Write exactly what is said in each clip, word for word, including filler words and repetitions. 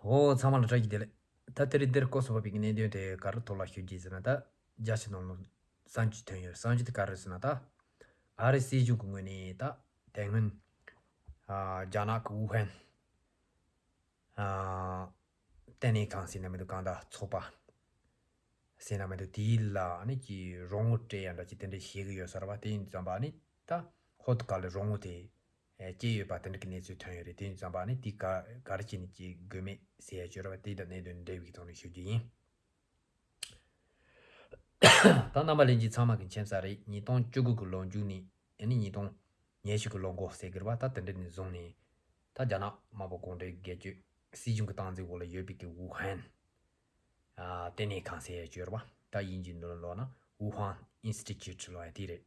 འོ་ཚང་མ་ལ་བཀྲ་ཤིས་བདེ་ལེགས། ད་དེ་རིང་འདིར་སྐོར་སོ་བ་པའི་གནད་དོན་དེ་ག་རེ་ཐོག་ལ་ཞུ་རྒྱུ་ཟེར་ན། ད་རྒྱ་ཕྱི་ནང་ལོ་གསར་འགྱུར་ཐོན་ཡོད། གསར་འགྱུར་དེ་ག་རེ་ཟེར་ན། ད་ཨ་རི་སྲིད་གཞུང་གི་ངོས་ནས་ད་དེ་སྔོན་ཨ་རྒྱ་ནག་གི་ཝུ་ཧན་ཨ་ལྟེ་གནས་ཁང་ཟེར་ན་མི་འདུག་གང་ལྟར་ཚོགས་པ་ཟེར་ན་མི་འདུག་དེའི་ལ་ནི་ཀྱི་རོགས་དངུལ་སྤྲད་ཡ་འདྲ་ཅིག་དེ་འདྲ་བྱེད་གི་ཡོད་ས་རེད་པ། དེ་ཡིན་ཙམ་པ་ནི་ད་ཧོ་ཏུ་ག་ལ་རོགས་དངུལ་དེ་ཨེ་སྐྱེས་ཡོད་པ་དེ་འདྲ་གི་གནས་ཚུལ་ཐོན་ཡོད་རེད། དེ་ཡིན་ཙམ་པ་ནི་དེ་ག་ག་རེ་བྱས་ནས་སྐྱེས་དགོས་མེད་ཟེར་ཡ་ཅིག་ཡོད་རེད་པ། དེ་དང་གནད་དོན་འབྲེལ་བའི་ཐོག་ནས་ཞུ་རྒྱུ་ཡིན། ད་རྣམ་པ་ལྷན་རྒྱས་ཚང་མ་གི་མཁྱེན་གསལ་རེད། ཉིས་སྟོང་བཅུ་དགུ་གི་ལོ་མཇུག་ནས་ཨ་ནི་ཉིས་སྟོང་ཉེར་བཞི་གི་ལོ་འགོ་ཟེར་གི་རེད་པ། ད་དེ་འདྲ་ནས་བཟུང་ནས་ད་རྒྱ་ནག་དམར་པོ་གུང་ཁྲན་སྒེར་གཅོད་སྲིད་གཞུང་གི་སྟངས་འཛིན་འོག་ལ་ཡོད་པའི་གི་ཝུ་ཧན་ཨ་ལྟེ་གནས་ཁང་ཟེར་ཡ་ཅིག་ཡོད་རེད་པ། ད་དབྱིན་ཇིའི་ནང་ལོགས་ན་ཝུ་ཧན་ཨིན་སི་ཊི་ཅུ་ཊི་ལབ་ཡ་དེ་རེད།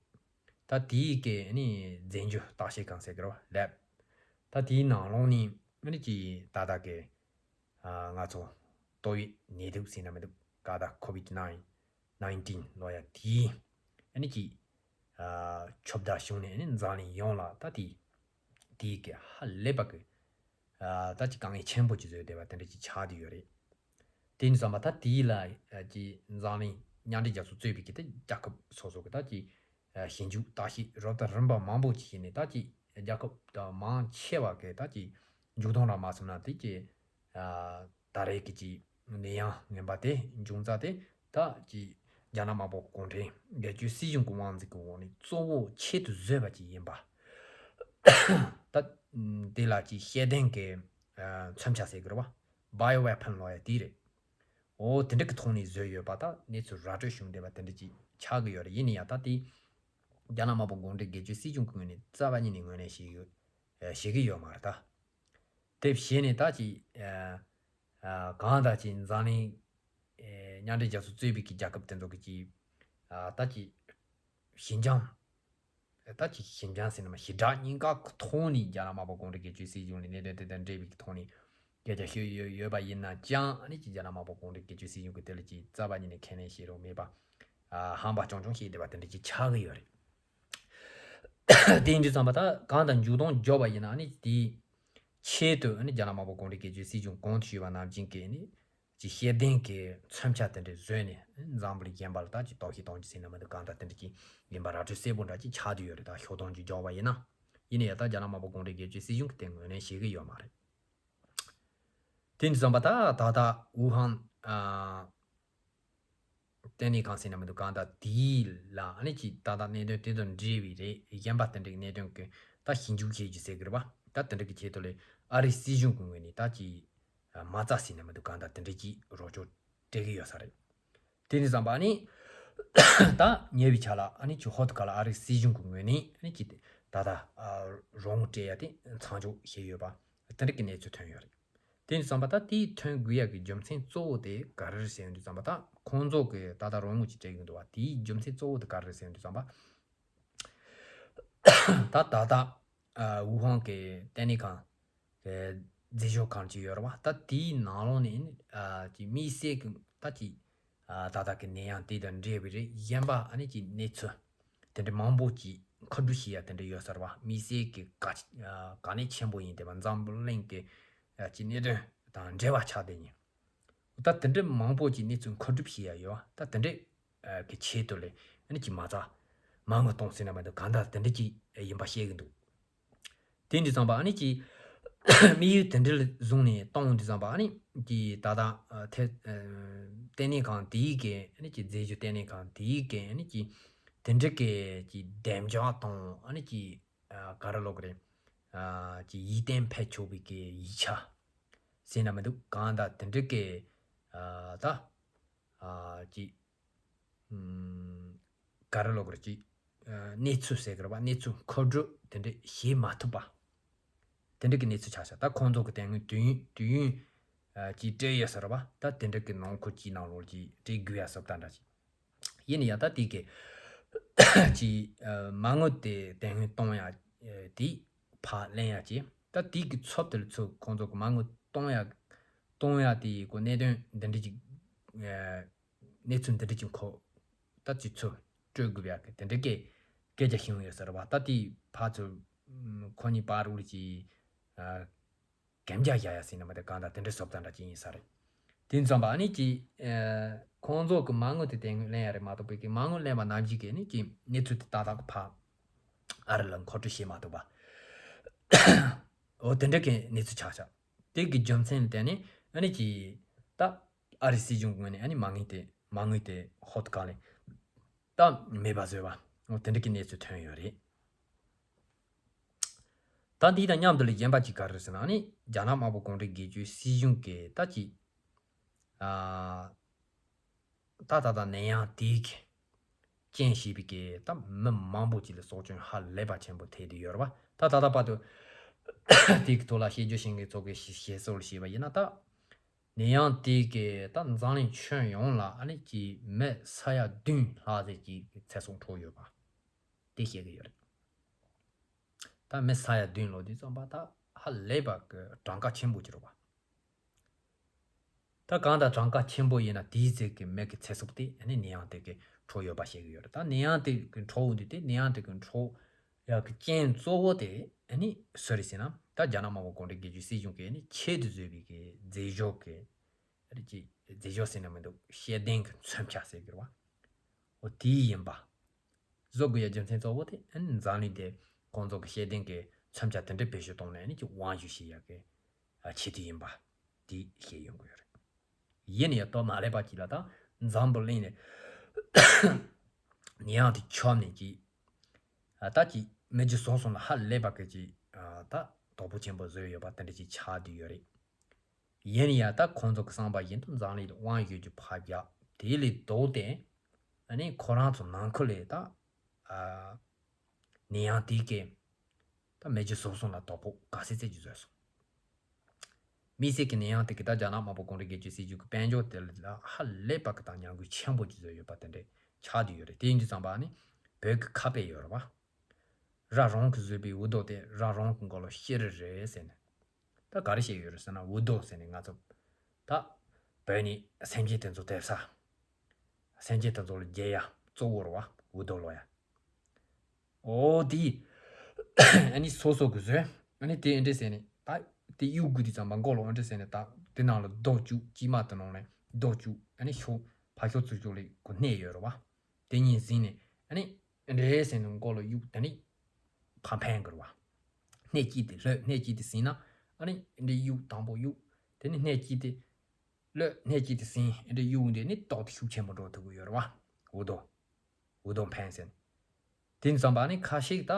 ད་དེའི་གི་ཨ་ནི་རྫས་འགྱུར་བརྟག་དཔྱད་ཁང་ཟེར་གི་རེད་པ། ལེབ། ད་དེའི་ནང་ལོགས་ནས་ཨ་ནི་ཀྱི་ད་ལྟ་གི་ཨ་ང་ཚོ་ཏོག་དབྱིབས་ནད་དུག་ཟེར་ན་མི་འདུག་ག་ད་ཁོ་བིད་ནའིན་ཊིན་ལབ་ཡ་དེའི་ཨ་ནི་ཀྱི་ཨ་ཁྱབ་བརྡལ་བྱུང་ནས་ཨ་ནི་འཛམ་གླིང་ཡོངས་ལ་ད་དེ་དེའི་གི་ཧ་ལས་པ་གི་ཨ་ད་ཅིག་དཀའ་ངལ་ཆེན་པོ་ཅིག་བཟོས་བསྡད་པ་དེ་འདྲ་ཅིག་ཆགས་བསྡད་ཡོད་རེད། དེ་ཡིན་ཙམ་པ་ད་དེའི་ལ་ཨ་ཀྱི་འཛམ་གླིང་མཉམ་འབྲེལ་རྒྱལ་ཚོགས་གཙོས་པའི་གི་ད་རྒྱལ་ཁབ་སོ་སོ་གི་ད་ཀྱི་ཨ་ཞིབ་འཇུག་བརྟག་དཔྱད་རོབ་དང་རིམ་པ་མང་པོ་ཅིག་བྱས་ནས་ད་ཀྱི་རྒྱལ་ཁབ་ད་མང་ཆེ་བ་གི་ད་ཀྱི་མཇུག་སྡོམ་རག་མ་སོང་ན་དེ་ཀྱི་ཨ་ད་རེས་ཀྱི་ཀྱི་ནད་ཡམས་ངན་པ་དེ་འབྱུང་རྩ་དེ་ད་ཀྱི་རྒྱ་ནག་དམར་པོ་གུང་ཁྲན་སྒེར་གཅོད་སྲིད་གཞུང་གི་དབང་འཛིན་གྱི་འོག་ནས་གཙོ་བོ་ཆེད་དུ་བཟོས་པ་ཅིག་ཡིན་པ། ད་དེ་ལ་ཀྱི་ཤེས་ལྡན་གྱི་ཨ་མཚོན་ཆ་ཟེར་གི་རེད་པ། བྷའི་ཡོ་ཝེ་པན་ལབ་ཡ་དེ་རེད། འོ་དེ་འདྲ་གི་ཐོག་ནས་བཟོས་ཡོད་པ། ད་གནས་ཚུལ་ར་སྤྲོད་བྱུང་བསྡད་པ་དེ་འདྲ་ཅིག་ཆགས་ཀྱི་ཡོད་རེད། ཡིན་ན་ཡང་ད་དེ་རྒྱ་ནག་དམར་པོ་གུང་ཁྲན་སྒེར་གཅོད་སྲིད་གཞུང་གི་ངོས་ནས་རྩ་བ་ཉིད་ནས་ངོས་ལེན་བྱེད་ཀྱི་ཡོད་ཨ་བྱེད་ཀྱི་ཡོད་མ་རེད་ད། དེ་བྱས་ནས་ད་ཅིག་ཨ་ཨ་གང་ལྟར་ཅིག་འཛམ་གླིང་ཨེ་མཉམ་འབྲེལ་རྒྱལ་ཚོགས་གཙོས་པའི་གི་རྒྱལ་ཁབ་དེ་ཚོ་གི་ཅིག་ཨ་ད་ཅིག་ཞི་འཇམ་ད་ཅིག་ཞི་འཇམ་ཟེར་ན་མ་ཞི་དྲག་གཉིས་ཀ་གི་ཐོག་ནས་རྒྱ་ནག་དམར་པོ་གུང་ཁྲན་སྒེར་གཅོད་སྲིད་གཞུང་ནས་གནད་དོན་དེ་དང་འབྲེལ་བའི་གི་ཐོག་ནས་སྐད་ཆ་ཤོད་ཡོད་ཡོད་པ་ཡིན་ན་ཅང་ཨ་ནི་ཅིག་རྒྱ་ནག་དམར་པོ་གུང་ཁྲན་སྒེར་གཅོད་སྲིད་གཞུང་གི་དེ་ལ་ཅིག་རྩ་བ་ཉིད་ནས་ཁས་ལེན་བྱེད་རོགས་མེད་པ། ཨ་ཧམ་པ་རྐྱང་རྐྱང་བྱེད་བསྡད་པ་དེ་འདྲ་ཅིག་ཆགས་ཀྱི་ཡོད་རེད། དེ་ཡིན་དུས་ཙམ་པ་ད་གང་ལྟར་མཇུག་སྡོམ་འཇོག་པ་ཡིན་ན་ཨ་ནི་དེའི་ཆེད་དུ་ཨ་ནི་རྒྱ་ནག་དམར་པོ་གུང་ཁྲན་སྒེར་གཅོད་སྲིད་གཞུང་གོང་དུ་ཞུས་པ་ནང་བཞིན་གྱི་ཨ་ནི་ཅིག་ཤེས་ལྡན་གྱི་མཚོན་ཆ་དེ་འདྲ་བཟོས་ནས་འཛམ་བུ་གླིང་གཞན་པ་ལ་ད་ཅིག་རྟོག་ཞིབ་གཏོང་རྒྱུ་ཟེར་ན་མི་འདུག་གང་ལྟར་དེ་འདྲ་ཅིག་ཡིན་པ་ར་སྤྲོད་གསལ་པོ་འདྲ་ཅིག་ཆགས་བསྡད་ཡོད་རེད། ད་ཤོག་དོན་ཅིག་འཇོག་པ་ཡིན་ན། ཡིན་ན་ཡང་ད་རྒྱ་ནག་དམར་པོ་གུང་ཁྲན་སྒེར་གཅོད་སྲིད་གཞུང་གིས་དེ་ངོས་ལེན་བྱེད་ཀྱི་ཡོད་མ་རེད། དེ་ཡིན་དུས་ཙམ་པ་ད་ད་ལྟ་ཝུ་ཧན་ཨ་ལྟེ་གནས་ཁང་ཟེར་ན་མི་འདུག་གང་ལྟར་དེའི་ལ་ཨ་ནི་ཅིག་ད་ལྟ་གནད་དོན་དེ་དང་འབྲེལ་བའི་རེད། གཞན་པ་དེ་འདྲའི་གནད་དོན་གྱི་ད་ཞིབ་འཇུག་བྱེད་རྒྱུ་ཟེར་གི་རེད་པ། ད་དེ་འདྲ་གི་ཆེད་དུ་ལས་ཨ་རིའི་སྲིད་གཞུང་གི་ངོས་ནས་ད་ཅིག་མ་རྩ་ཟེར་ན་མི་འདུག་གང་ལྟར་དེ་འདྲ་ཅིག་རོགས་སྐྱོར་སྤྲད་གི་ཡོད་ས་རེད། དེ་ནས་བསམ་པ་ནི་ད་ཉེ་བའི་ཆ་ལ་ཨ་ནི་ཅིག་ཧོ་ཏུ་ག་ལ་ཨ་རིའི་སྲིད་གཞུང་གི་ངོས་ནས་ཨ་ནི་ཅིག་ད་ལྟ་རོགས་དངུལ་སྤྲད་ཡ་དེ་མཚམས་འཇོག་བྱས་ཡོད་པ་དེ་འདྲ་གི་གནས་ཚུལ་ཐོན་ཡོད་རེད། དེ་ནས་བསམ་པ་ད་དེའི་ཐོན་དགོས་ཡ་གི་རྒྱུ་མཚན་གཙོ་བོ་དེ་ག་རེ་རེད་ཟེར་ཡོང་དུས་ཙམ་པ་ད་ཁོང་ཚོ་གི་ད་ལྟ་རོགས་དངུལ་ཅིག་སྤྲད་ཡོང་འདུག་བ། དེའི་རྒྱུ་མཚན་གཙོ་བོ་དེ་ག་རེ་རེད་ཟེར་ཡོང་དུས་ཙམ་པ། ད་ད་ད་ཝུ་ཧན་གི་ལྟེ་གནས་ཁང་གི་མཛེས་ཞོར་ཁང་ཅིག་ཡོད་རེད་བ། ད་དེའི་ནང་ལོགས་ནས་ཀྱི་དམིགས་བསལ་གི་ད་ཀྱི་ད་ད་གི་ནད་ཡམས་དེ་དང་འབྲེལ་བའི་རིགས་གཞན་པ་ཨ་ནི་ཀྱི་གནས་ཚུལ་དེ་འདྲ་མང་པོ་ཅིག་མཁོ་སྒྲུབ་བྱེད་ཡ་དེ་འདྲ་ཡོད་ས་རེད་བ། དམིགས་བསལ་གི་ག་ག་ནས་ཆེན་པོ་ཡིན་དེ་བ་འཛམ་བུ་གླིང་གི་ཀྱི་གནད་དོན་དང་འབྲེལ་བ་ཆགས་བསྡད་ཉིན། ད་དེ་འདྲ་མང་པོ་ཅིག་གནས་ཚུལ་མཁོ་སྒྲུབ་བྱེད་ཡ་ཡོད་བ། ད་དེ་འདྲ་གི་ཆེད་དུ་ལས་ཨ་ནི་ཀྱི་མ་རྩ་མ་དངུལ་གཏོང་ཟེར་ན་མ་གཏོགས་གང་ལྟར་དེ་འདྲ་ཅིག་ཡིན་པ་ཤེས་གི་འདུག་དེ་འདྲ་ཙམ་པ་ཨ་ནི་ཀྱི་དམིགས་ཡུལ་དེ་འདྲ་བཟུང་ནས་གཏོང་འདི་ཙམ་པ་ཨ་ནི་ཀྱི་ད་ལྟ་ཨ་ཐེ་ཨ་ལྟེ་གནས་ཁང་དེའི་གི་ཨ་ནི་ཀྱི་མཛེས་ཞོར་ལྟེ་གནས་ཁང་དེའི་གི་ཨ་ནི་ཀྱི་དེ་འདྲ་གི་ཀྱི་བདེ་འཇགས་དང་ཨ་ནི་ཀྱི་ཨ་ག་རེ་ལབ་དགོས་རེད། ཨ་ཀྱི་ཡིད་བརྟན་འཕེར་ཆོག་པའི་གི་ཡིག་ཆ་ཟེར་ན་མི་འདུག་གང་ལྟར་དེ་འདྲ་གི་ཨ་ད་ཨ་ཀྱི་ཨུམ་ག་རེ་ལབ་དགོས་རེད། ཅིག་ཨ་གནས་ཚུལ་ཟེར་གི་རེད་པ། གནས་ཚུལ་མཁོ་སྒྲུབ་དེ་འདྲ་བྱེད་མ་ཐུབ་པ། དེ་འདྲ་གི་གནས་ཚུལ་ཆགས་ཤག་ད་ཁོང་ཚོ་གི་དེ་སྔོན་དུས་ཡུན་དུས་ཡུན་ཨ་ཅིག་སྤྲད་ཡོད་ས་རེད་པ། ད་དེ་འདྲ་གི་ནང་ཁུལ་གྱི་ནང་ལོགས་ཀྱི་སྤྲད་དགོས་ཡ་སོབ་ད་འདྲ་ཅིག་ཡིན་ན་ཡང་ད་དེ་གི་ཅིག་ཨ་མ་དངུལ་དེ་དེ་སྔོན་གཏོང་ཡ་ཨ་དེ་ཕར་ལེན་ཡ་ཅིག་ད་དེ་གི་ཚབ་དེ་ལ་ཚུར་ཁོང་ཚོ་གི་མ་དངུལ་གཏོང་ཡ་གཏོང་ཡ་དེ་གོ་གནད་དོན་འདི་འདྲ་ཅིག་ཨ་གནས་ཚུལ་འདི་འདྲ་ཅིག་ཁོ་ད་ཅིག་ཚུར་སྤྲོད་དགོས་ཡ་གི་དེ་འདྲ་གི་སྐད་ཆ་ཤེས་ཡོང་ཡོད་ས་རེད་བ། ད་དེ་ཕར་ཚུར་ཁོ་གཉིས་བར་རུ་ཅིག་ཨ་ གན་རྒྱ་བཞག་ཡ་ཟེར་ན་མ་དེ་གང་ལྟར་དེ་འདྲའི་བཟོ་ལྟ་འདྲ་ཅིག་ཡིན་ས་རེད། དེ་ཙམ་པ་ཨ་ནི་ཅིག་ཁོང་ཚོ་གི་མ་དངུལ་དེ་བརྟེན་ལེན་ཡ་རེད་མ་གཏོགས་པའི་གི་མ་དངུལ་ལེན་པ་ནམ་ཞིག་གི་ནི་ཅིག་གནས་ཚུལ་དེ་ཏག་ཏག་ཕར་ཨ་རི་ལ་མཁོ་སྤྲོད་བྱེད་མ་ཐུབ་པ། འོ་དེ་འདྲ་གི་གནས་ཚུལ་ཆགས་ཤག་དེ་གི་རྒྱུ་མཚན་ལ་བརྟེན་ནས་ཨ་ནི་ཅིག་ད་ཨ་རི་སྲིད་གཞུང་གི་ངོས་ནས་ཨ་ནི་མ་དངུལ་དེ་མ་དངུལ་དེ་ཧོབ་ཏེ་གང་ལས་ད་མེད་པ་བཟོས་པ། འོ་དེ་འདྲ་གི་གནས་ཚུལ་ཐོན་ཡོད་རེད། ད་འདི་དང་མཉམ་དུ་ལ་གཞན་པ་ཅིག་ག་རེ་ཟེར་ན་ཨ་ནི་རྒྱ་ནག་དམར་པོ་གུང་ཁྲན་རྒྱལ་གཅེས་སྲིད་གཞུང་གི་ད་ཅིག་ཨ་ད་ད་ད་ནད་ཡམས་དེ་གི་རྐྱེན་བྱས་པའི་གི་ད་མི་མང་པོ་ཅིག་ལ་སྲོག་སྐྱོན་ཧ་ལས་པ་ཆེན་པོ་ཐེབས་བསྡད་ཡོད་རེད་བ། ད་ད་ལྟ་བར་དུ་དེ་གི་ཐོག་ལ་བཤད་རྒྱུ་ཞིག་གི་ཚོགས་ཀྱི་བཤད་སྲོལ་བཤད་པ་ཡིན་ན། ད་ནད་ཡམས་དེ་གི་ད་འཛམ་གླིང་ཁྱོན་ཡོངས་ལ་ཨ་ནི་ཅིག་མི་ས་ཡ་བདུན་ལྷག་ཙམ་ཅིག་གི་ཚེ་སྲོག་འཕྲོག་ཡོད་པ་དེ་བཤད་ཀྱི་ཡོད་རེད། ད་མི་ས་ཡ་བདུན་ལོ་དུས་ཙམ་པ་ད་ཧ་ལས་པ་གི་གྲངས་ཀ་ཆེན་པོ་ཅིག་རེད་བ། ད་གང་ལྟར་གྲངས་ཀ་ཆེན་པོ་ཡིན་ན་དེའི་ཚེ་གི་མི་གི་ཚེ་སྲོག་དེ་ཨ་ནི་ནད་ཡམས་དེ་གི་འཕྲོག་ཡོད་པ་བཤད་ཀྱི་ཡོད་རེད། ད་ནད་ཡམས་དེ་གི་འཕྲོག་འོང་དུས་དེ་ནད་ཡམས་དེ་གི་འཕྲོག་ཡག་གི་རྐྱེན་གཙོ་བོ་དེ་ཨ་ནི་སུ་རེད་ཟེར་ན། ད་རྒྱ་ནག་དམར་པོ་གུང་ཁྲན་རྒྱལ་གཅེས་སྲིད་གཞུང་གིས་ཨ་ནི་ཆེད་དུ་བཟོས་པའི་གི་རྫས་སྦྱོར་གི་ཨ་ནི་ཅིག་རྫས་སྦྱོར་ཟེར་ན་མི་འདུག་ཤེས་ལྡན་གི་མཚོན་ཆ་ཟེར་གྱི་རེད་བ། འོ་དེ་ཡིན་པ། བཟོ་དགོས་ཡ་རྒྱུ་མཚན་གཙོ་བོ་དེ་ཨ་ནི་འཛམ་གླིང་དེ་ཁོང་ཚོ་གི་ཤེས་ལྡན་གྱི་མཚོན་ཆ་དེ་འདྲ་བེད་སྤྱོད་གཏོང་ནས་ཨ་ནི་ཅིག་དབང་སྒྱུར་བྱེད་ཡ་གི་ཨ་ཆེད་དུ་ཡིན་པ་དེ་བཤད་ཡོང་གི་ཡོད་རེད། ཡིན་ནའི་ལྟོ་མ་ལེགས་པ་ཅིག་ལ་ད་འཛམ་བུ་གླིང་ནས་ནད་ཡམས་དེ་ཁྱབ་ནས་ཅིག་ཨ་ད་ཅིག་མི་རྒྱུ་སོང་སོང་ལ་ཧ་ལས་པ་གི་ཅིག་ཨ་ད་དོགས་པ་ཆེན་པོ་བཟོས་ཡོད་པ་དེ་འདྲ་ཅིག་ཆགས་བསྡད་ཡོད་རེད། ཡིན་ཡང་ད་ཁོང་ཚོ་གི་བསམ་པ་བཞིན་དུ་འཛམ་གླིང་དབང་སྒྱུར་གྱི་ཕབ་རྒྱག་དེ་ལས་ལྡོག་སྟེ་ཨ་ནི་ཁོ་རང་ཚོ་ནང་ཁུལ་ལས་ད་ཨ་ནད་ཡམས་དེ་གས་ད་མི་རྒྱུ་སོང་སོང་ལ་དོགས་པ་ག་ཚད་ཚད་ཀྱི་བཟོས་སོང་། དམིགས་བསལ་གྱི་ནད་ཡམས་དེ་གས་ད་རྒྱ་ནག་དམར་པོ་གུང་ཁྲན་རྒྱལ་གཅེས་སྲིད་གཞུང་གི་དཔལ་འབྱོར་དེ་ལ་ཧ་ལས་པ་གི་ད་ཉམས་རྒུད་ཆེན་པོ་ཅིག་བཟོས་ཡོད་པ་དེ་འདྲས་ཆགས་བསྡད་ཡོད་རེད། དེ་ཡིན་དུས་ཙམ་པ་ཨ་ནི་བོད་ཀྱི་ཁ་དཔེ་ཡོད་རེད་བ། ར་རང་གིས་བཟོས་པའི་འུར་རྡོ་དེ་ར་རང་གི་མགོ་ལ་ཤི་རི་རེད་ཟེར་ནས། ད་ག་རེ་བཤད་ཡོད་རེད་ཟེར་ན་འུར་རྡོ་ཟེར་ནས་ང་ཚོ་ད་བོད་ནི་སེམས་ཅན་དེ་ཚོ་དེབ་ས་སེམས་ཅན་དེ་ཚོ་ལ་རྒྱལ་ཡ་གཙོ་བོ་རེད་བ། འུར་རྡོ་ལོ་ཡ། འོ་དེ་ཨ་ནི་སོ་སོ་གི་བཟོས་ཨ་ནི་དེ་ཨེ་འདྲས་ཟེར་ནས་ད་དེ་གཡུག་དགོས་དུས་ཙམ་པ་མགོ་ལ་ཨེ་འདྲས་ཟེར་ནས་ད་དེ་ནང་ལ་རྡོ་བཅུག་དཀྱིལ་མ་དེ་ནང་ནས་རྡོ་བཅུག་ཨ་ནི་ཤོག་ཕ་ཤོག་ཚུར་ཤོག་ལས་ཁོ་གནས་ཡོད་རེད་བ། དེ་གཉིས་ཟིན་ནས་ཨ་ནི་འདྲེ་ཟེར་ནས་མགོ་ལ་གཡུག་དེ་ནི་ཕར་འཕེན་དགོས་རེད་བ། སྣེ་གཅིག་དེ་ལྷོད་སྣེ་གཅིག་དེ་ཟིན་ན་ཨ་ནི་འདྲེ་གཡུག་དང་པོ་གཡུག་དེ་ནི་སྣེ་གཅིག་དེ་ལྷོད་སྣེ་གཅིག་དེ་ཟིན་འདྲེ་གཡུག་འདི་ནི་ཏོག་ཏུ་ཤུགས་ཆེན་པོ་འགྲོ་ཐུབ་ཀྱི་ཡོད་རེད་བ། འུར་རྡོ་འུར་རྡོ་འཕེན་ཟེར་ནས། དེ་ཙམ་པ་ནི་ཁ་ཤས་ད་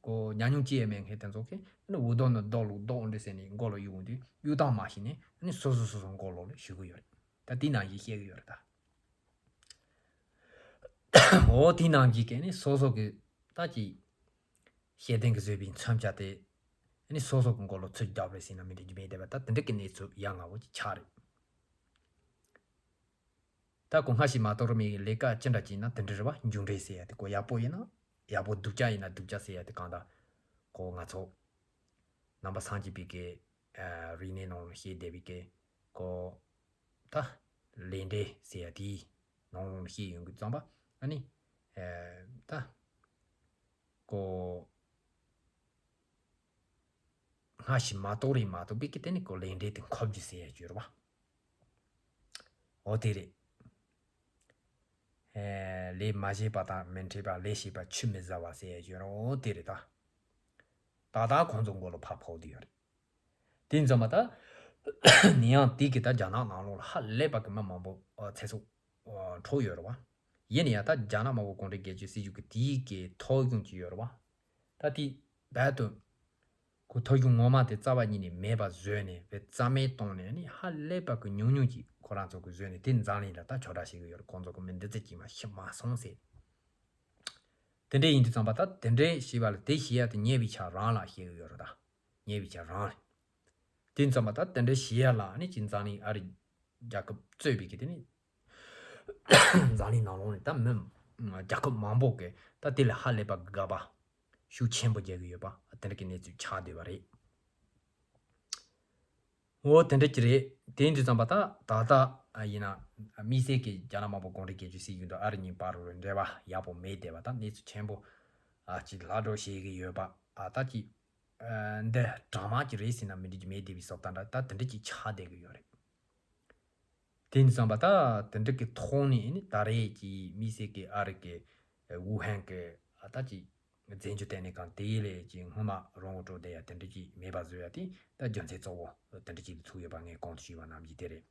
ཀོ་ཉམས་མྱོང་ཅི་ཡང་མེད་མཁན་དེ་ཚོ་གིས་ཨ་ནི་འུར་རྡོ་ནི་རྡོ་ལུག་རྡོ་འདྲེ་ཟེར་ནས་མགོ་ལ་གཡུག་འདི་གཡུག་སྟངས་མ་ཤེས་ནས་ཨ་ནི་སོ་སོ་སོ་སོ་མགོ་ལོག་ལ་གཞུ་གི་ཡོད་རེད། ད་དེ་ནང་བཞིན་བཤད་གི་ཡོད་རེད་ད། འོ་དེ་ནང་གི་གན་ནི་སོ་སོ་གི་ད་ཅི་ཤེས་ལྡན་གི་བཟོས་པའི་མཚོན་ཆ་དེ་ནི་སོ་སོ་གི་མགོ་ལ་ཚུར་རྒྱབ་རེད་ཟེར་ན་མི་འགྲིག་རྒྱུ་མེད་དེ་བ། ད་དེ་འདྲ་གི་གནས་ཚུལ་ཡ་ང་བོ་ཅིག་ཆགས་རེད། ད་ཁོ་སྔ་ཕྱི་མ་གཏོགས་རུ་མི་ལས་ཀ་ཅི་འདྲ་ཅིག་ཡིན་ན་དེ་འདྲ་རེད་བ། མཇུག་འབྲས་ཟེར་ཡ་དེ་ཁོ་ཡག་པོ་ཡིན་ན་ཡག་པོ། སྡུག་ཅག་ཡིན་ན་སྡུག་ཅག་ཟེར་ཡ་དེ་གང་ལྟར་ཁོ་ང་ཚོ་ནང་པ་སངས་རྒྱས་པའི་གི་རིག་གནས་ནང་ལ་བཤད་བསྡད་པའི་གི་ཁོ་ད་ལས་འབྲས་ཟེར་ཡ་དེའི་ནང་ལོགས་ལ་བཤད་ཡོང་གི་ཙམ་པ་ཨ་ནི་ཨེ་ད་ཀོ་སྔ་ཕྱི་མ་གཏོགས་རེད་མ་གཏོགས་པའི་གི་དེ་ནི་ཀོ་ལས་འབྲས་དེ་འཁོར་རྒྱུ་ཟེར་ཡ་ཅིག་ཡོད་རེད་བ། འོ་དེ་རེད། ཨེ་ལས་མ་བྱས་པ་དང་མི་འཕྲད་པ། ལས་བྱས་པ་ཆུད་མི་ཟ་བ་ཟེར་ཡ་ཅིག་ཡོད་རེད། འོ་དེ་རེད་ད། ད་ལྟ་ཁོང་ཚོ་མགོ་ལ་ཕར་ཕོག་བསྡད་ཡོད་རེད། དེ་ཙམ་པ་ད་ནི་ཡང་དེ་གི་ད་རྒྱ་ནག་ནང་ལོགས་ལ་ཧ་ལས་པ་གི་མི་མང་པོ་ཨ་ཚེ་སྲོག་ཨ་འཕྲོག་ཡོད་རེད་བ། ཡིན་ན་ཡང་ད་རྒྱ་ནག་དམར་པོ་གུང་ཁྲན་རྒྱལ་གཅེས་སྲིད་གཞུང་གི་དེའི་གི་ཐོ་གཞུང་ཅིག་ཡོད་རེད་བ། ད་དེ་རྦད་དུ་ཁོ་ཐོ་གཞུང་ངོ་མ་དེ་རྩ་བ་ཉིད་ནས་མེད་པ་བཟོས་ནས་བས་རྩ་མེད་བཏང་ནས་ནི་ཧ་ལས་པ་གི་ཉུང་ཉུང་ཅིག་ཁོ་རང་ཚོ་གི་བཟོས་ནས་དེ་འཛམ་གླིང་ལ་ད་ཁྱབ་བསྒྲགས་བྱེད་གི་ཡོད་རེད། ཁོང་ཚོ་གི་མི་འདི་ཚོ་ཅིག་མ་ཤི་མ་སོང་ཟེར། དེ་འདྲས་ཡིན་དུས་ཙམ་པ་ད་དེ་འདྲས་བྱས་པ་ལ་དེ་བྱེད་ཡ་དེ་ཉེས་པའི་ཆ་རང་ལ་བཤད་གི་ཡོད་རེད་ད། ཉེས་པའི་ཆ་རང་ལ། དེ་ཙམ་པ་ད་དེ་འདྲས་བྱེད་ཡ་ལ་ནི་ཅིག་འཛམ་གླིང་ཨ་རི་རྒྱལ་ཁབ་གཙོས་པའི་གི་དེ་ནི་འཛམ་གླིང་ནང་ལོགས་ནས་ད་མི་རྒྱལ་ཁབ་མང་པོ་གི་ད་དེ་ལས་ཧ་ལས་པ་དགག་པ་ཤུགས་ཆེན་པོ་རྒྱག་གི་ཡོད་པ་དེ་འདྲ་གི་གནས་ཚུལ་ཆགས་བསྡད་པ་རེད། འོ་དེ་འདྲ་ཅིག་རེད། དེ་འདྲ་ཙམ་པ་ད་ད་ལྟ་ཡིན་ན་དམིགས་བསལ་གི་རྒྱ་ནག་དམར་པོ་གུང་ཁྲན་རྒྱལ་གཅེས་སྲིད་གཞུང་དང་ཨ་རི་གཉིས་བར་ལ་འབྲེལ་བ་ཡག་པོ་མེད་བསྡད་པ་ད་གནས་ཚུལ་ཆེན་པོ་ཨ་ཅིག་ལྷག་འགྲོ་བྱེད་ཀྱི་ཡོད་པ་ཨ་ད་ཅིག་ འདི་གྲངས་མང་ཅིག་རེད་ཟེར་ན་མི་འགྲིག་གི་མེད་བསྡད་པའི་བཟོ་ལྟ་འདྲ་ད་དེ་འདྲ་ཅིག་ཆགས་བསྡད་གི་ཡོད་རེད། དེ་ཡིན་ཙང་པ་ད་དེ་འདྲ་གི་ཐོག་ནས་ནི་ད་རེས་ཀྱི་དམིགས་བསལ་གྱི་ཨ་རི་གི་ཝུ་ཧན་གི་ད་ཅིག་རྫས་འགྱུར་བསྟེན་ནས་གང་དེ་ལས་ཀྱི་སྔོན་མ་རོང་བུ་དཀྲོལ་བསྡད་ཡ་དེ་འདྲ་ཅིག་མེད་པ་བཟོ་ཡ་དེ་ད་རྒྱུ་མཚན་གཙོ་བོ་དེ་འདྲ་ཅིག་ལ་ཐུག་ཡོད་པ་ངས་གོང་དུ་ཞུས་པ་ནང་བཞིན་དེ་རེད།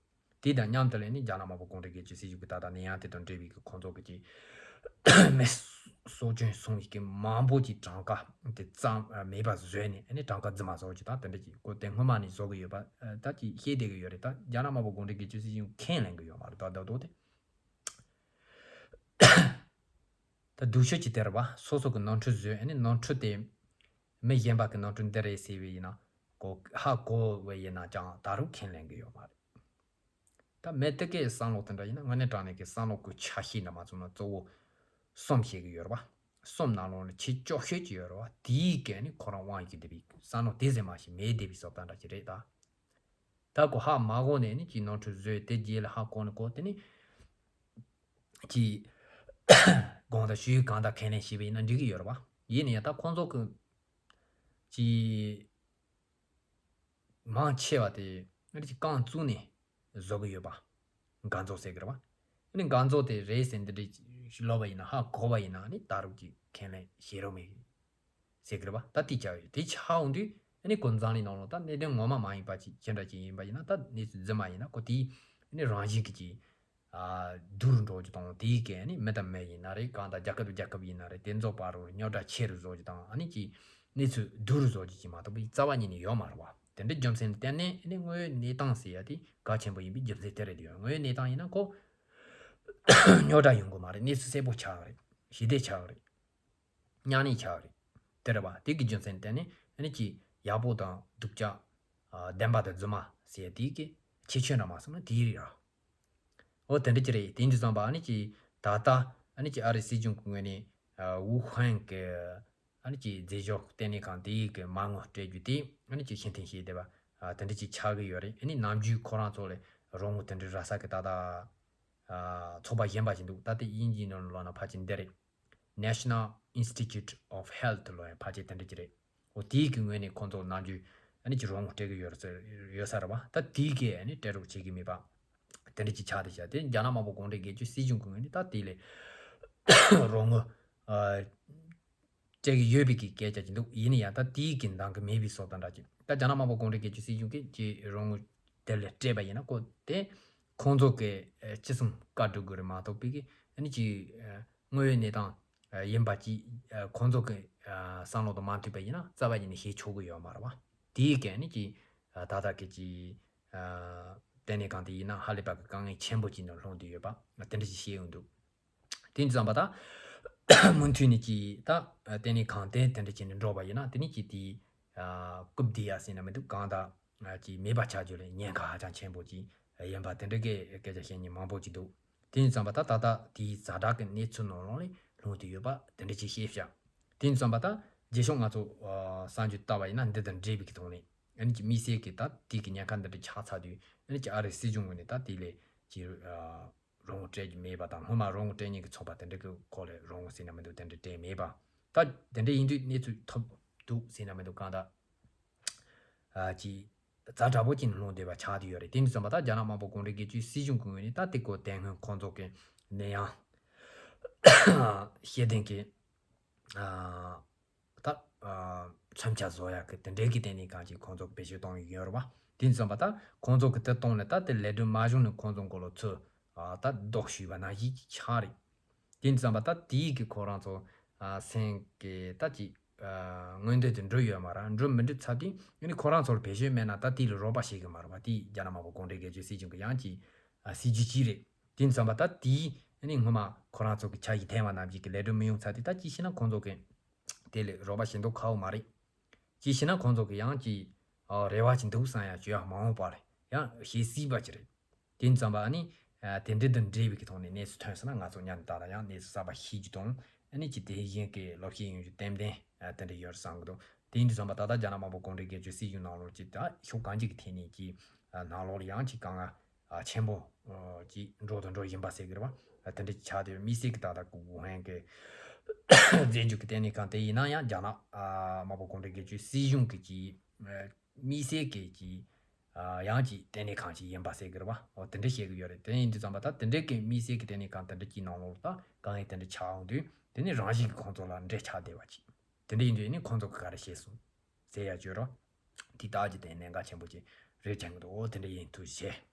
དེ་དང་མཉམ་དུ་ལས་ནི་རྒྱ་ནག་དམར་པོ་གུང་ཁྲན་གྱི་སྤྱི་སྲིད་གཞུང་གི་ད་ལྟ་ནད་ཡམས་དེ་དང་འབྲེལ་བའི་གི་ཁོང་ཚོ་གི་ཅིག་མི་གསོ་སྐྱོན་སོང་ཡི་གི་མང་པོ་ཅིག་གྲངས་ཀ་དེ་ཙམ་མེད་པ་བཟོས་ནས་ནི་གྲངས་ཀ་རྫུན་མ་བཟོ་ཅིག་དང་དེ་འདྲ་ཅིག་གོ་དེ་སྔོན་མ་ནས་བཟོ་གི་ཡོད་པ་ད་ཅིག་ཤེས་བསྡད་གི་ཡོད་རེད། ད་རྒྱ་ནག་དམར་པོ་གུང་ཁྲན་གྱི་སྤྱི་སྲིད་གཞུང་ཁས་ལེན་གི་ཡོད་མ་རེད། ད་ད་དོ་དེ་ད་སྡུག་ཤོས་ཅིག་དེ་རེད་བ། སོ་སོ་གི་ནོར་འཁྲུལ་བཟོས་ནི་ནོར་འཁྲུལ་དེ་མི་གཞན་པ་གི་ནོར་འཁྲུལ་འདི་རེད་ཟེར་བས་ཡིན་ན་གོ་ཧ་གོ་བས་ཡིན་ན་ཀྱང་ད་རུང་ཁས་ལེན་གི་ཡོད་མ་རེད། ད་མི་དེ་གའི་བསམ་བློ་དེ་འདྲ་ཡིན་ན་དངོས་གནས་དྲང་གནས་ཀྱི་བསམ་བློ་གི་ཆ་ཤས་འདྲ་མ་བཙུགས་ན་གཙོ་བོ་གསུམ་ཤེས་ཀྱི་ཡོད་རེད་བ། གསུམ་ནང་ལོགས་ནས་ཆེས་སྐྱོ་ཤོས་ཀྱི་ཡོད་རེད་བ། དེའི་སྐད་ནི་ཁོ་རང་དབང་ཡི་གི་བསྡད་པའི་བསམ་བློ་དེ་ཟེར་མ་ཞིག་མེད་བསྡད་པའི་བཟོ་ལྟ་འདྲ་ཅིག་རེད་ད། ད་གོ་ཧ་མ་གོ་ནས་ནི་ཀྱི་ནོར་འཁྲུལ་བཟོས་དེ་རྗེས་ལ་ཧ་གོ་ནི་གོ་དེ་ནི་ཀྱི་དགོངས་དག་ཞུས་གང་དག་ཁས་ལེན་བྱས་པ་ཡིན་ན་འགྲིག་གི་ཡོད་རེད་བ། ཡིན་ནའི་ད་ཁོང་ཚོ་གི་ཀྱི་མང་ཆེ་བ་དེ་ཨ་ནི་ཅིག་རྐང་བཙུགས་ནས་བཟོ་གི་ཡོད་པ། འགན་རྫོགས་ཟེར་གི་རེད་བ། ཨ་ནི་འགན་རྫོགས་དེ་རེད་ཟེར་འདི་འདྲ་ཞིག་ལབ་པ་ཡིན་ན་ཧ་གོ་བ་ཡིན་ན་ཨ་ནི་ད་རུང་ཅིག་ཁས་ལེན་བྱེད་རོགས་མེད་ཟེར་གི་རེད་བ། ད་དེ་ཆགས་ཡོད། དེ་ཆགས་འོང་དུས་ཨ་ནི་ཁོ་འཛམ་གླིང་ནང་ལོགས་ད་གནད་དོན་ངོ་མ་མ་ཡིན་པ་ཅིག་ཅི་འདྲ་ཅིག་ཡིན་པ་ཡིན་ན་ད་གནས་ཚུལ་རྫུན་མ་ཡིན་ན་ཁོ་དེའི་ཨ་ནི་རང་བཞིན་གྱི་ཅིག་ཨ་སྡུག་རུ་འགྲོ་རྒྱུ་དང་དེའི་སྐད་ནི་མི་དང་མི་ཡིན་ན་རེད། གང་ལྟར་རྒྱལ་ཁབ་དང་རྒྱལ་ཁབ་ཡིན་ན་རེད། དེ་ཚོ་བར་རུ་རྙོག་དྲ་ཆེ་རུ་བཟོ་རྒྱུ་དང་ཨ་ནི་ཅིག་གནས་ཚུལ་སྡུག་རུ་བཟོ་རྒྱུ་ཅིག་མ་གཏོགས་པའི་རྩ་བ་ཉིད་ནས་ཡོད་མ་རེད་བ། དེ་འདྲའི་རྒྱུ་མཚན་ལ་བརྟེན་ནས་ཨ་ནི་དངོས་ཡོད་གནས་སྟངས་ཟེར་ཡ་དེ་གལ་ཆེན་པོ་ཡིན་པའི་རྒྱུ་མཚན་དེ་རེད། དེ་ཡང་དངོས་ཡོད་གནས་སྟངས་ཡིན་ན་ཁོ་རྙོག་དྲ་ཡོང་གི་མ་རེད། གནས་ཚུལ་གསལ་པོ་ཆགས་ཀྱི་རེད། ཞི་བདེ་ཆགས་ཀྱི་རེད། མཉམ་གནས་ཆགས་ཀྱི་རེད། དེ་རེད་བ། དེ་གི་རྒྱུ་མཚན་ལ་བརྟེན་ནས་ཨ་ནི་ཅིག་ཡག་པོ་དང་སྡུག་ཅག་ཨ་བདེན་པ་དང་རྫུན་མ་ཟེར་ཡ་དེ་གི་ཁྱད་ཆོས་འདྲ་མ་སོང་ན་དེ་རེད་ར། འོ་དེ་འདྲ་ཅིག་རེད། དེ་འདྲ་བསམ་པ་ཨ་ནི་ཅིག་ད་ལྟ་ཨ་ནི་ཅིག་ཨ་རི་སྲིད་གཞུང་གི་ངོས་ནས་ཨ་ཝུ་ཧན་གི་ཨ་ནི་ཅིག་རྫས་སྦྱོར་བསྟེན་ནས་གང་དེ་ཡི་གི་མ་དངུལ་སྤྲད་རྒྱུ་དེ་ཨ་ནི་ཅིག་ཕྱིར་འཐེན་བྱས་བསྡད་པ་ཨ་དེ་འདྲ་ཅིག་ཆགས་ཀྱི་ཡོད་རེད། ཨ་ནི་ནམ་རྒྱུན་ཁོ་རང་ཚོ་ལ་རོགས་དངུལ་དེ་འདྲ་རག་ས་གི་ད་ལྟ་ཨ་ཚོགས་པ་གཞན་པ་ཞིག་འདུག་ད་ལྟ་དབྱིན་ཇིའི་ནང་ལོགས་ན་ཕལ་ཆེར་འདི་རེད། National Institute of Health ལོ་ཡང་ཕལ་ཆེར་དེ་འདྲ་ཅིག་རེད། འོ་དེའི་གི་ངོས་ནས་ཁོང་ཚོ་ནམ་རྒྱུན་ཨ་ནི་ཅིག་རོགས་དངུལ་སྤྲད་གི་ཡོད་ས་ཡོད་ས་རེད་བ། ད་དེའི་གི་ཨ་ནི་སྤྲད་རོགས་བྱེད་གི་མེད་པ་དེ་འདྲ་ཅིག་ཆགས་བསྡད་ཤག་དེ་རྒྱ་ནག་དམར་པོ་གུང་ཁྲན་སྒེར་གཅོད་སྲིད་གཞུང་གི་ངོས་ནས་ད་དེ་ལས་རོགས་དངུལ་ཨ་སྤྲད་གི་ཡོད་པའི་གི་སྐད་ཆ་ཅིག་འདུག་ཡིན་ན་ཡང་ད་དེའི་གི་འདང་གི་མེད་པའི་བཟོ་ལྟ་འདྲ་ཅིག་ད་རྒྱ་ནག་དམར་པོ་གུང་ཁྲན་སྒེར་གཅོད་སྲིད་གཞུང་གིས་ཅིག་རོགས་དངུལ་དེ་ལས་སྤྲད་པ་ཡིན་ན་ཁོ་དེ་ཁོང་ཚོ་གི་ཨ་ཅི་གསུང་བཀའ་སྒྲུབ་དགོས་རེད་མ་གཏོགས་པའི་གི་ཨ་ནི་ཅིག་ཨ་དངོས་ཡོད་གནས་སྟངས་ཨ་ཡིན་པ་ཅིག་ཨ་ཁོང་ཚོ་གི་ཨ་བསམ་བློ་དང་མ་མཐུན་པ་ཡིན་ན་རྩ་བ་ཉིད་ནས་བྱེད་ཆོག་གི་ཡོད་མ་རེད་བ། དེའི་གི་ཨ་ནི་ཅིག་ཨ་ད་ལྟ་གི་ཅིག་ཨ་ལྟེ་གནས་གང་དེ་ཡིན་ན་ཧ་ལས་པ་གི་དཀའ་ངལ་ཆེན་པོ་ཅིག་ནང་ལྷུང་བསྡད་ཡོད་པ་དེ་འདྲ་ཞིག་བཤད་ཡོང་འདུག་དེ་འདྲ་བསམ་པ་ད་མུ་མཐུད་ནས་ཀྱི་ད་ལྟེ་གནས་གང་དེ་དེ་འདྲ་བྱས་ནས་འགྲོ་བ་ཡིན་ན་དེ་ནི་ཀྱི་དེའི་རྐུབ་བསྡད་ཡ་ཟེར་ན་མི་འདུག་གང་ལྟར་ཀྱི་མེད་པ་ཆགས་རྒྱུ་ལ་ཉེན་ཁ་ཧ་ཅང་ཆེན་པོ་ཅིག་ཡིན་པ་དེ་འདྲ་གི་སྐད་ཆ་བཤད་མཁན་མང་པོ་ཅིག་འདུག་དེ་འདྲ་བསམ་པ་ད་ད་ལྟ་དེའི་ཛ་དྲག་གི་གནས་ཚུལ་ནང་ལོགས་ནས་ལྷུང་བསྡད་ཡོད་པ་དེ་འདྲ་ཅིག་ཤེས་བྱ། དེ་འདྲ་བསམ་པ་ད་རྗེས་ཕྱོགས་ང་ཚོ་གསར་འགྱུར་བལྟ་བ་ཡིན་ན་འདི་དང་འབྲེལ་བའི་གི་ཐོག་ནས་ཨ་ནི་ཀྱི་དམིགས་བསལ་གྱི་ད་དེ་གི་ཉེན་ཁ་འདི་འདྲ་ཆགས་ཚར་དུས་ཨ་ནི་ཀྱི་ཨ་རིའི་སྲིད་གཞུང་ངོས་ནས་ད་དེ་ལས་ཀྱི་རོགས་དངུལ་སྤྲད་རྒྱུ་མེད་པ་དང་སྔོན་མ་རོགས་དངུལ་སྤྲད་མཁན་གྱི་ཚོགས་པ་དེ་འདྲ་གི་སྐོར་ལ་རོགས་དངུལ་ཟེར་ན་མི་འདུག་དེ་འདྲ་སྤྲད་མེད་པ། ད་དེ་འདྲ་ཡིན་དུས་གནས་ཚུལ་ཐོབ་འདུག་ཟེར་ན་མི་འདུག་གང་ལྟར་ཨ་ཀྱི་ཛ་དྲག་པོ་ཅིག་ལྷུང་བསྡད་པ་ཆགས་བསྡད་ཡོད་རེད། དེ་འདྲ་བསམ་པ་ད་རྒྱ་ནག་དམར་པོ་གུང་ཁྲན་སྒེར་གཅོད་སྲིད་གཞུང་གི་ངོས་ནས་ད་དེ་སྐོར་དེ་སྔོན་ཁོང་ཚོ་གི་ནད་ཡམས་ཤེས་ལྡན་གྱི་ཨ་ད་ཨ་མཚོན་ཆ་བཟོ་ཡག་གི་དེ་འདྲའི་གི་སྟེང་ནས་གང་ཅིག་ཁོང་ཚོ་བེད་སྤྱོད་གཏོང་ཡི་ཡོད་རེད་བ། དེ་འདྲ་བསམ་པ་ད་ཁོང་ཚོ་གི་དེ་གཏོང་ནས་ད་དེ་ལས་སྒྲུབ་མ་བྱུང་ནས་ཁོང་ཚོ་མགོ་ལ་ཚུར་ཨ་ད་ལྡོག་ཞུས་པ་ནང་བཞིན་གྱི་ཆགས་རེད། དེ་འདྲ་བསམ་པ་ད་དེའི་གི་ཁོ་རང་ཚོ་ཨ་སེམས་ཀྱི་ད་ཅིག་ཨ་མངོན་འདོད་དེ་འགྲུབ་ཡོད་མ་རེད། འགྲུབ་མི་འགྲུབ་ཚར་དུས་ཨ་ནི་ཁོ་རང་ཚོར་བེད་སྤྱོད་མེད་ན་ད་དེ་ལ་རོགས་པ་བྱེད་གི་མ་རེད་བ། དེ་རྒྱ་ནག་དམར་པོ་གུང་ཁྲན་སྒེར་གཅོད་སྲིད་གཞུང་གི་ཡང་ཅིག་ཨ་སྲིད་ཇུས་གཅིག་རེད། དེ་འདྲ་བསམ་པ་ད་དེའི་ཨ་ནི་སྔོན་མ་ཁོ་རང་ཚོ་གི་ཆ་ཞིག་འཐེན་པ་ནང་བཞིན་གི་ལས་སྒྲུབ་མི་ཡོང་ཚར་དུས་ད་ཅིག་བྱས་ན་ཁོང་ཚོ་གི་དེ་ལས་རོགས་པ་བྱེད་མདོག་ཁ་པོ་མ་རེད། ཅིག་བྱས་ན་ཁོང་ཚོ་གི་ཡང་ཅིག་ཨ་རེ་བ་ཅིག་འདུག་བསམ་ཡ་བྱོས་ཡ་མ་འོངས་པ་ལ་ཡང་བྱེད་སྲིད་པ་ཅིག་རེད། དེ་འདྲ་བསམ་པ་ཨ་ནི་ཨ་དེ་འདྲ་དང་འབྲེལ་བའི་གི་ཐོག་ནས་གནས་ཚུལ་ཐོན་སོང་ན་ང་ཚོ་མཉམ་དུ་ད་ལྟ་ཡང་གནས་ཚུལ་གསར་པ་ཤེས་རྒྱུ་དང་ཨ་ནི་ཅིག་དེ་བཞིན་གི་ལོ་ཤས་ཡོང་རྒྱུ་ཏན་ཏན་ཨ་དེ་འདྲ་ཡོད་བསམ་གི་འདུག་དེ་འདྲ་བསམ་པ་ད་ལྟ་རྒྱ་ནག་དམར་པོ་གུང་ཁྲན་སྒེར་གཅོད་སྲིད་གཞུང་ནང་ལོགས་ཀྱི་ད་ཕྱོགས་གང་ཅིག་གི་ཐད་ནས་ཀྱི་ཨ་ནང་ལོགས་ལ་ཡང་ཅིག་དཀའ་ངལ་ཨ་ཆེན་པོ་ཨ་ཅིག་འགྲོ་དང་འགྲོ་བཞིན་པ་ཟེར་གི་རེད་བ། ཨ་དེ་འདྲ་ཅིག་ཆགས་བསྡད་ཡོད། དམིགས་བསལ་གི་ད་ལྟ་གི་ཝུ་ཧན་གི་ རྫས་འགྱུར་གྱི་ལྟེ་གནས་ཁང་དེ་ཡིན་ན་ཡང་རྒྱ་ནག་ཨ་དམར་པོ་གུང་ཁྲན་སྒེར་གཅོད་སྲིད་གཞུང་གི་གི་ཨ་དམིགས་བསལ་གྱི་གི་ཨ་ཡང་གི་ལྟེ་གནས་ཁང་ཅིག་ཡིན་པ་ཟེར་གི་རེད་བ། འོ་དེ་འདྲ་བཤད་གི་ཡོད་རེད། དེ་ཡིན་དུས་ཙམ་པ་ད་དེ་འདྲའི་གི་དམིགས་བསལ་གྱི་ལྟེ་གནས་ཁང་དེ་འདྲ་གྱི་ནང་ལོགས་ལ་ད་དཀའ་ངལ་དེ་འདྲ་ཆགས་འོང་དུས་དེ་ནི་རང་བཞིན་གྱི་ཁོང་ཚོ་ལ་འདྲེ་ཆགས་བསྡད་པ་ཅིག་དེ་འདྲ་ཡིན་དུས་ནི་ཁོང་ཚོ་གི་ག་རེ་བྱས་སོང་ཟེར་ཡ་བརྗོད་རོགས། དེ་ལྟ་ཅི་དེ་གནད་འགག་ཆེན་པོ་ཅིག་རེད་ཅན་གི་འདུག་འོ་དེ་འདྲ་ཡིན་དུས་བྱས།